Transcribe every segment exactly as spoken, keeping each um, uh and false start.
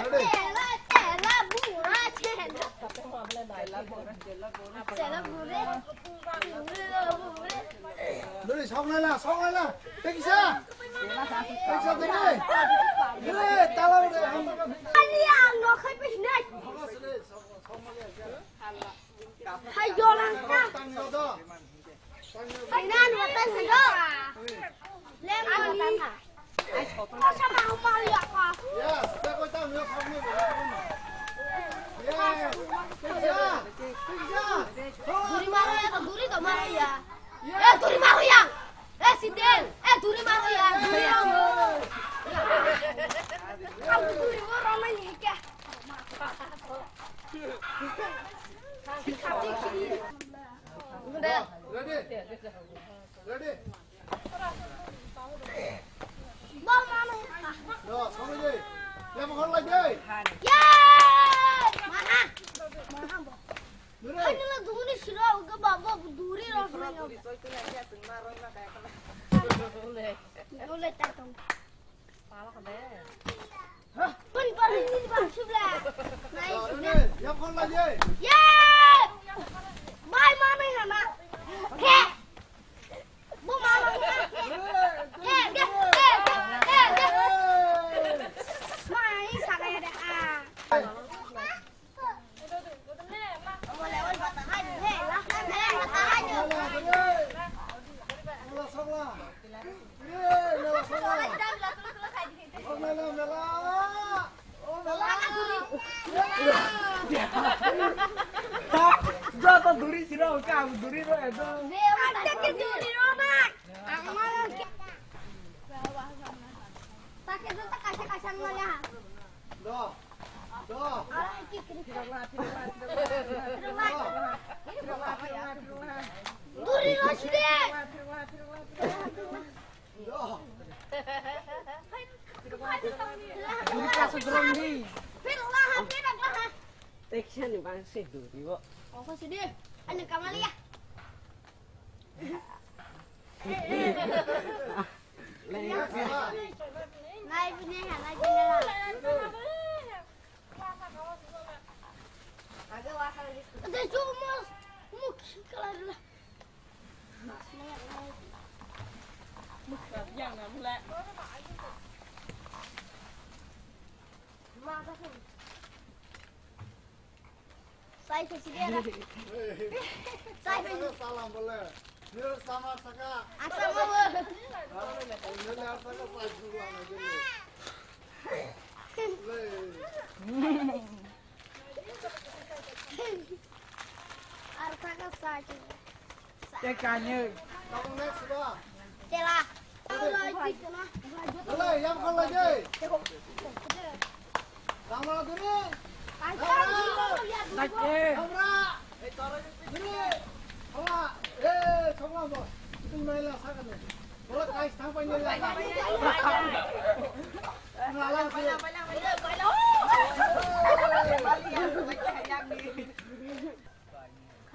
Chela, chela, bura, chela. Chela, bura. Duri, sok nai la, sok nai la. Tekisa. Tekisa, tekisa. Duri, tala udah. Ani ang no khai pe nai. Hai, jolang ka. Hai, nan, watan, hai, jo. Lem, ani. Asa mau mau ya ka. Yes, tak kau tahu ya, kamu. Yes, kerja, kerja. Duri maro ya, duri to maro ya. Eh, duri maro ya. Eh, Sidel. Eh, duri maro ya, duri maro. Kamu duri maro mana ni ke? Ready? Ready? Yo, sampai deh. Ya, makan lagi. Yeay! Mana? Mana, bo? Duri. Hai, nila duri siro, ke babo duri ros na. Dole tatong. Pala ka be. Pun pun ini bang sibla. Nai sibla. Ye! Mai mana ya ma? He. Bu mama. He, he, he, he, he. Mai sakai ada. Joto duri siro ka duri ro edo. Take joto kaisa kaisa ngala. Do. Do. Duri roside. Do. Duri kaso dorong di. Teksa ni bang se duri bo. Oko sidi. Ani kamalia. Nai bini ha, nai bini ha. Ada cuma mukhi kalar lah. Mukhi yang namle. Sai khe sidi ada. Sai khe. Salam bole. Niro sama saka. Asa mau. Niro saka sai dulu anak dulu. Ar saka sai. Te kanye. Tabung next ba. Tela. Wala, yang kon lagi. Tama dulu. Tama. Tama. Dulu. Tama. Eh, tama bos. Itu main lah sangat nih. Bola kais tang pain lah. Ngalang sih.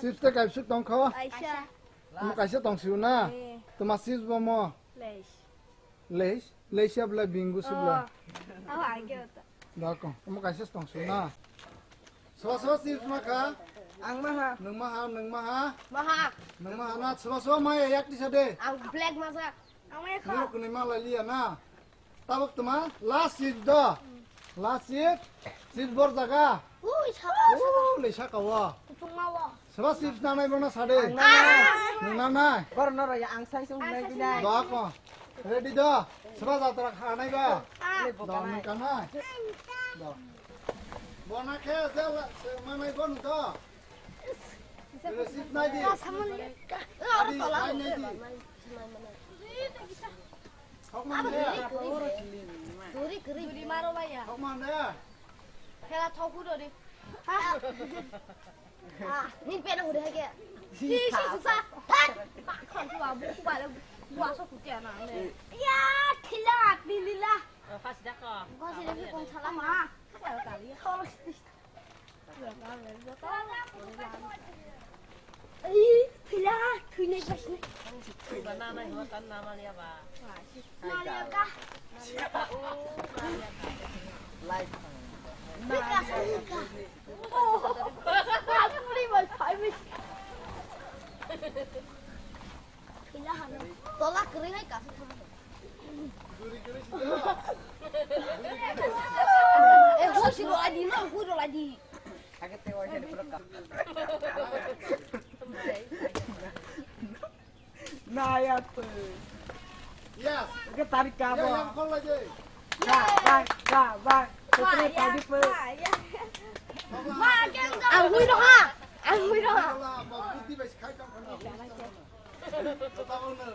Chips te kaipsuk tongkho. Kaisa. Omo kaisa tongsiu na. Eh. Toma chips bo mo. Leis. Leis? Leis ya bla bingo se bla. Oh. Awa age ta. Dako. Omo kaisa tongsiu na. Soba soba chips ma kha. Ang ma ha. Nung ma ha, nung ma ha. Ma ha. Nung ma ha na soba soba ma ya yak tisa de. Ang black ma sa. Ang ma ya kha. Nung kunui ma la liya na. Tabuk tuma last seat do. Last seat. Seat bor jaga. Ui, saka, saka. Ui, le saka wa. Kuchung ma wa. Saba seat na nai bona sade. Ang na nai. Nung na nai. Bor no raya ang sai sung nai binai. Ba ko. Ready do. Saba jatra kha nai ba. Ah. Do nung ka nai. Do. Bona khe jela se ma nai bon do. Seat nai di. Adi nai di. Hokman de. Duri kiri. Duri maro baya. Hokman de. Hela thoku dori. Ah, ni pena udah ke. Si si susah. Hat. Pak khon tu abu ku bala. Gua so kutia na ne. Ya, khila, khila. Pas dah kau. Gua sih lebih kong salah mah. Kalau kali ya. Kalau Ai, pila, thwinai basni. Ba nana hiwa tan nama liya ba. Maliya ka. Light. Bika, bika. Oh, aku ni mai phai mi. Ila hanu. Tola kering hai kasu. Eh, hui siro adi no, hui ro adi. Naya tu. Yes. Ke tarik ka Ya, ba? Yang kau lagi. Ka, ba, ka, ba. Putre tadi pe. Ang hui ro ha. Ang hui ro ha.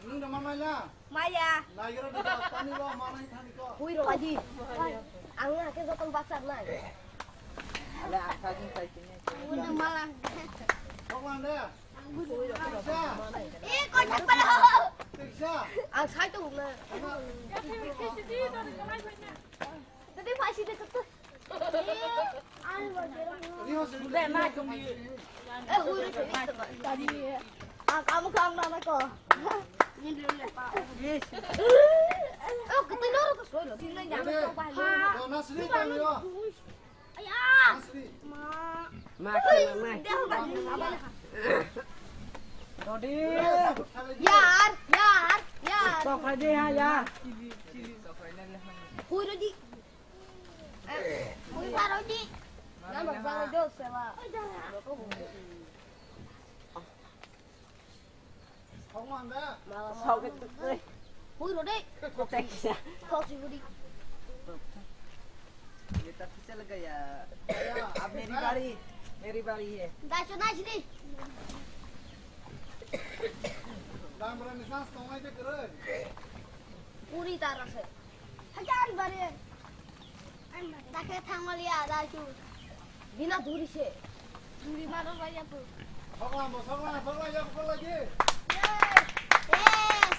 Nung na mana ya? Maya. Nai kira di tani lo mana tani ko. Hui ro adi. Ang na ke jotong baksar nai. Ale ang sajin sai kini. Ang na mala. Kau mana ya? Ang sai tong na. Tadi phaisi de. Eh, hui ro. Ang kamu kang na ko. Oh, kita lo ko solo. Nasri tang yo. Aya. Ma, ma, ma. Dodi. Yar, yar, yar. Sok aja ya, ya. Hui ro di. Hui paro di. Nama bang do sewa. Hui ro de. Kok si budi. ये तो फिसल गया। अब मेरी बारी, मेरी बारी है। Dai so nai sini. Puri tara se. Hajan bare. Take thangmaliya dai su. Bina duri se. Duri maro bhai aku. Sokla mo, sokla, sokla, ya, sokla, ye. Yes.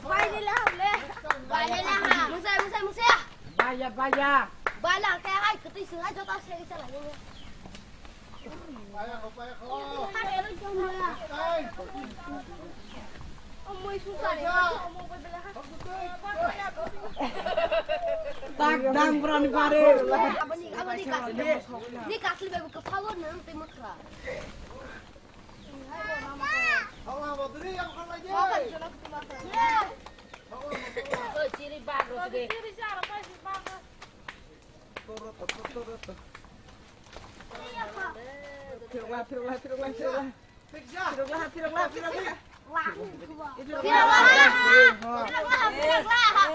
Bhai ni la hamle. Bhai ni la ha. Musai, musai, musai. Baya, baya. Bala ke hai ketui sungai jota seri sala ni. Tak dang berani bare. Abani, abani kasih. Ni kasih babu kepala nang timur kera. Pirogla, pirogla, pirogla, pirogla. Pirogla, pirogla, pirogla. Pirogla, pirogla, pirogla.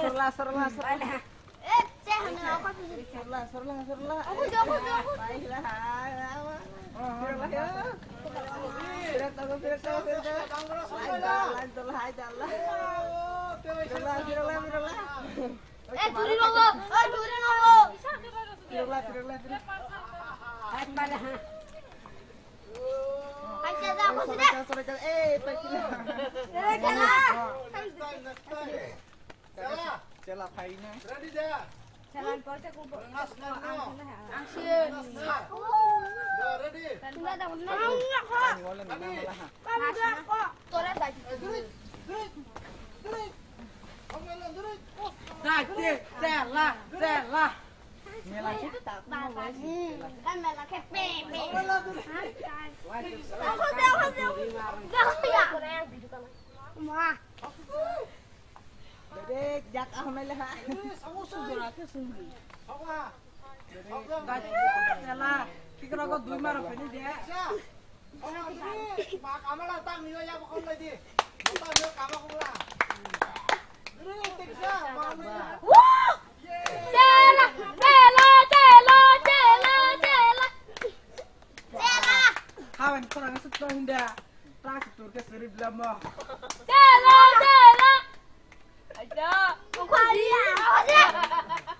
Sorla, sorla, sorla. Eh, cek hana apa tu? Sorla, sorla, sorla. Aku jauh, aku jauh. Baiklah. Pirogla, ya. Pirogla, pirogla, pirogla. Hai, jalan, jalan, hai, jalan. Pirogla, pirogla, pirogla. Eh, duri nogo. Eh, duri nogo. Pirogla, pirogla, pirogla. Hai, pada, ha. Hai, jaga, aku sudah. Sorry, sorry, sorry. Eh, tak kira. Eh, jaga. Chela, chela, phaina. Ready, ja. Chela, ang porta ko bo. Ang sir. Ja, ready. Tunda da, tunda. Ani wala na mala ha. Tunda ko. Tora da. Eh, duri, duri, duri. Dai, te, chela, chela. Mela se ta, no, wala se. Hmm, kan mela ke pe, pe. Wala, duri. Wala, duri. Ma. Bebek, jak ah, mai le ha. Sujura ke sungri. Bebek, jak. Chela, tikra ko dui mar phani de. Chela, chela, chela, chela, chela. Chela. Hawan korang sutong da. Trak tur ke seri belamo. Chela, chela. Aja. Kukhali. Aja.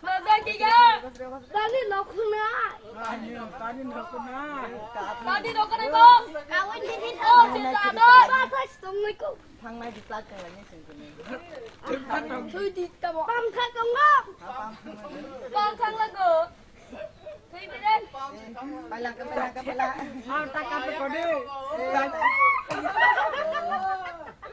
Mada kiga. Tani nokuna. Tani, tani nokuna. Tani nokuna mo. Kawin diri. Oh, cinta do. Batas tong niko. Thangnai di plak thanglai ni sini. Tui di tamo. Pam kha tongo. Pam kha lago. Pailangkha, pailangkha, paila. Ang taka pe kodi.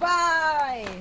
Bye.